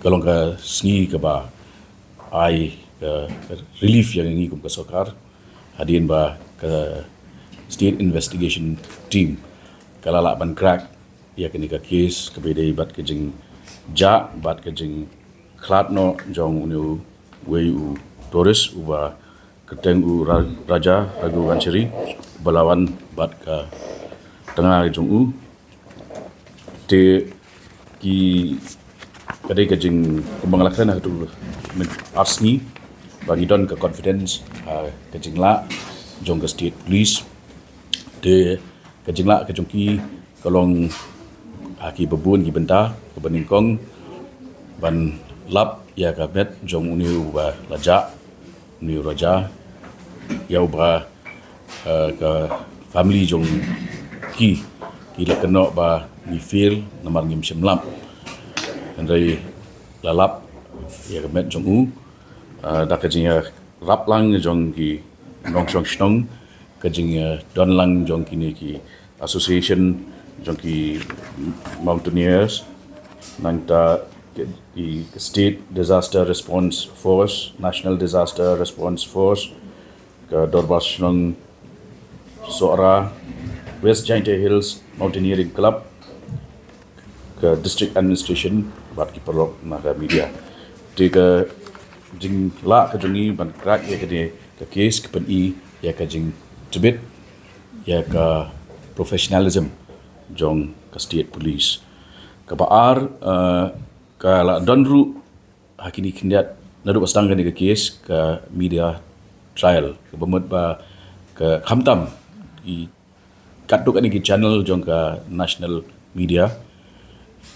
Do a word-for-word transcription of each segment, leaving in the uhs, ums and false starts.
ka long ka sngi kaba ai ka relief ïa ngi kum ka sorkar, hadien ba ka State Investigation Team ka la lah ban crack ïa kane ka case kaba dei bad ka jingjia bad ka jingkhlad noh jong une uwei u tourist uba kyrteng u Ra-, Raja Raghuvanshi, uba la wan bad ka tnga jong u. Te ki, ka dei ka jing, kumba nga la kren ha katu ka mynta, ar sngi ba ngi don ka confidence ha ka jinglah jong ka State Police. Te ka jinglah ka jong ki ka long ha kiba bun ki bynta, kaba nyngkong ban lap ïa ka met jong une uba la jah, une u Raja, ïa uba, eh, ka family jong ki ki la kynnoh ba ngi fail namar ngim shym lap. Hynrei la lap ïa ka met jong u, eh, da ka jingïarap lang jong ki nongshong shnong, ka jingdon lang jong kine ki association jong ki mountaineers, nangta ki, ki State Disaster Response Force, National Disaster Response Force, ka Dorbar Shnong Sohra, West Jaintia Hills Mountaineering Club, ka District Administration bad ki paralok na ka media. Te ka jinglah ka jong ngi ban crack ïa kane ka case ka pyni ïa ka jingtbit ïa ka professionalism jong ka State Police. Kaba ar, eh, ka la don ruh ha kine khyndiat naduh ba sdang kane ka case ka media trial, kaba mut ba ka khamtam ki katto katne ki channel jong ka national media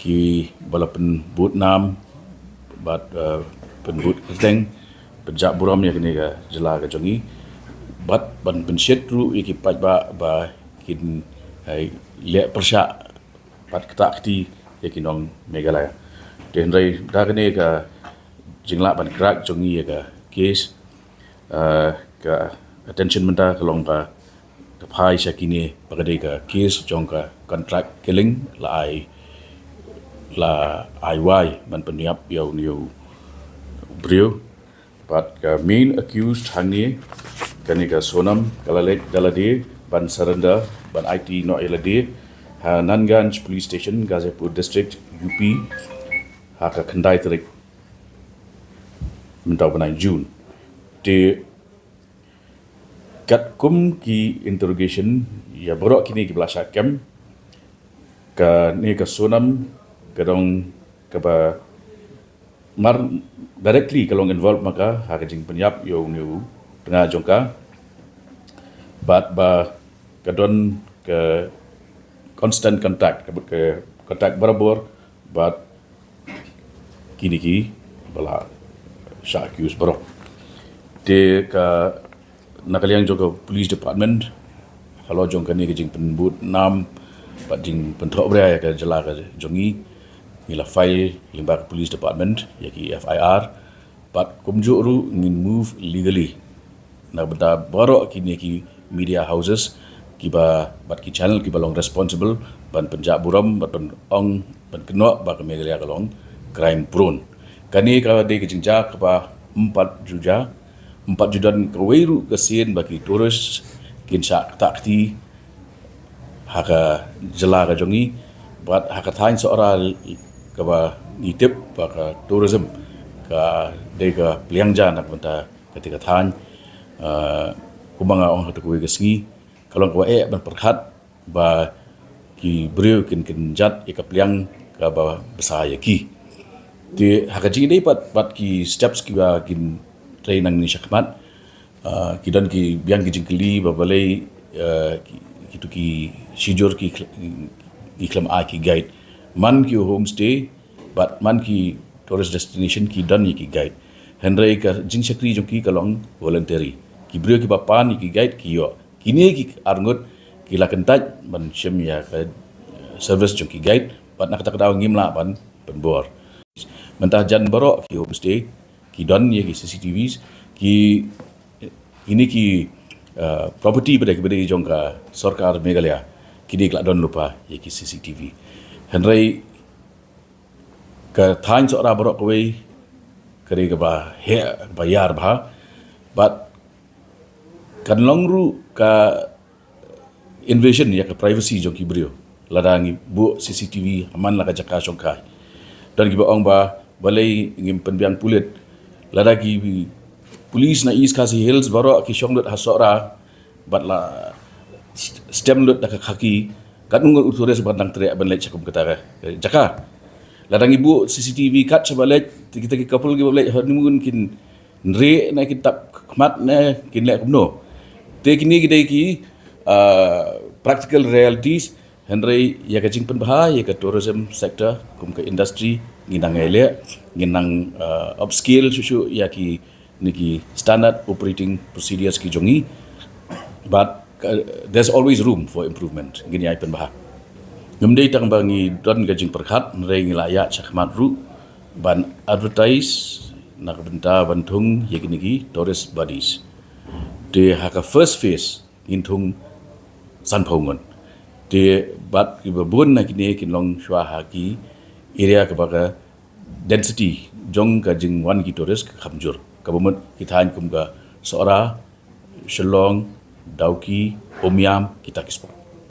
kiba la pynbud nam bad, eh, pynbud kyrteng, pynjah burom ïa kane ka jylla ka jong ngi bad ban pynshit ruh ïa ki paidbah ba kin, eh, leh pyrshah bad ktah kti ïa ki nong Meghalaya. Te hynrei da kane ka jinglah ban crack jong ngi ïa ka case, eh, ka attention mynta ka long ba ka phai sha kine ba ka dei ka case jong ka contract killing, la ai, la ai wai ban pynïap ïa une u briew. Bad ka main accused hangne, kane ka Sonam, ka la leit da lade ban surrender, ban aiti noh ïa lade ha Nanganj Police Station, Ghazipur District, U P, ha ka khyndai tarik mynta u bnai June. Te katkum ki interrogation ïa baroh kine kiba la shah kem, kane ka Sonam ka dang kaba mar directly ka long involved ma ka ha ka jingpynïap ïa une u tnga jong ka. Bad ba ka don ka constant contact, ka, ka contact barabor bad kine kiba la shah accuse baroh. Te ka na ka liang jong ka police department, halor jong kane ka jingpynbud nam bad jingpynthohbria ïa ka jylla ka jong ngi, ngi la file lyngba ka police department ïa ki F I R bad kumjuh ruh ngin move legally na ka bynta baroh kine ki media houses kiba bad ki channel kiba long responsible ban pynjah burom bad ban ong, ban kynnoh ba ka Meghalaya ka long crime prone. Kane ka dei ka jingjia kaba ym pat ju jia, ym pat ju don kawei ruh ka sien ba ki tourist kin shah ktah kti ha ka jylla ka jong ngi bad ha ka thaiñ Sohra kaba ngi tip ba ka tourism ka dei ka pliang ja na ka bynta kata ka thaiñ. Ah, kumba nga ong ha kawei ka sngi, ka long kaba eh ban pyrkhat ba ki briew kin kynjat ïa ka pliang kaba bsa ïa ki. Te ha ka jingïadei pat bad ki steps kiba kin trei nangne shakhmat, ah, ki don ki biang ki jingkylli ba balei, ah, ki, kito ki shijur ki khl-, ki khlem ai ki guide. Man ki homestay bad man ki tourist destination ki don ïa ki guide. Hynrei ka jingshakri jong ki ka long voluntary. Ki briew kiba pan ïa ki guide ki ïoh. Kine ki arngut ki la kyntait ban shim ïa ka, eh, service jong ki guide bad na kata ka daw ngim lah ban pynbor. Mynta jan baroh ki homestay ki don ïa ki C C T Vs, ki, kine ki, eh, property ba dei, ba dei jong ka sorkar Meghalaya, kine ki la don lypa ïa ki C C T V. Hynrei Ka thaiñ Sohra baroh kawei ka dei kaba heh, kaba ïar bha. Bad kan long ruh ka invasion ïa ka privacy jong ki briew lada ngi buh C C T V ha man la ka jaka shongkai. Don kiba ong ba balei ngim pynbiang pulit. Lada ki police na East Khasi Hills baroh ki shong lut ha Sohra bad la stem lut da ka khaki, katno ngut u tourist ba dang treh ban leit sha kum kata ka jaka. Lada ngi buh C C T V kat shaba leit, kita ki couple kiba leit honeymoon kin nrih ne kin tap khmat ne kin leh kumno. Te kine ki dei ki, ah, practical realities. Hynrei ïa ka jingpynbha ïa ka tourism sector kum ka industry, ngi nang ïaleh, ngi nang, ah, upscale shuh shuh ïa kine ki standard operating procedures ki jong ngi. But, uh, there's always room for improvement, ngin ïai pynbha. Ngim dei tang ba ngi don ka jingpyrkhat, hynrei ngi la ïaid shakhmat ruh ban advertise na ka bynta ban thung ïa kine ki tourist buddies. Te ha ka first phase ngin thung sanphew ngut. Te bad kiba bun na kine kin long shuwa ha ki area kaba ka density jong ka jingwan ki tourist ka kham jur, kaba mut ki thaiñ kum ka Sohra, Shillong, Dawki, Umiam, kita ki spot.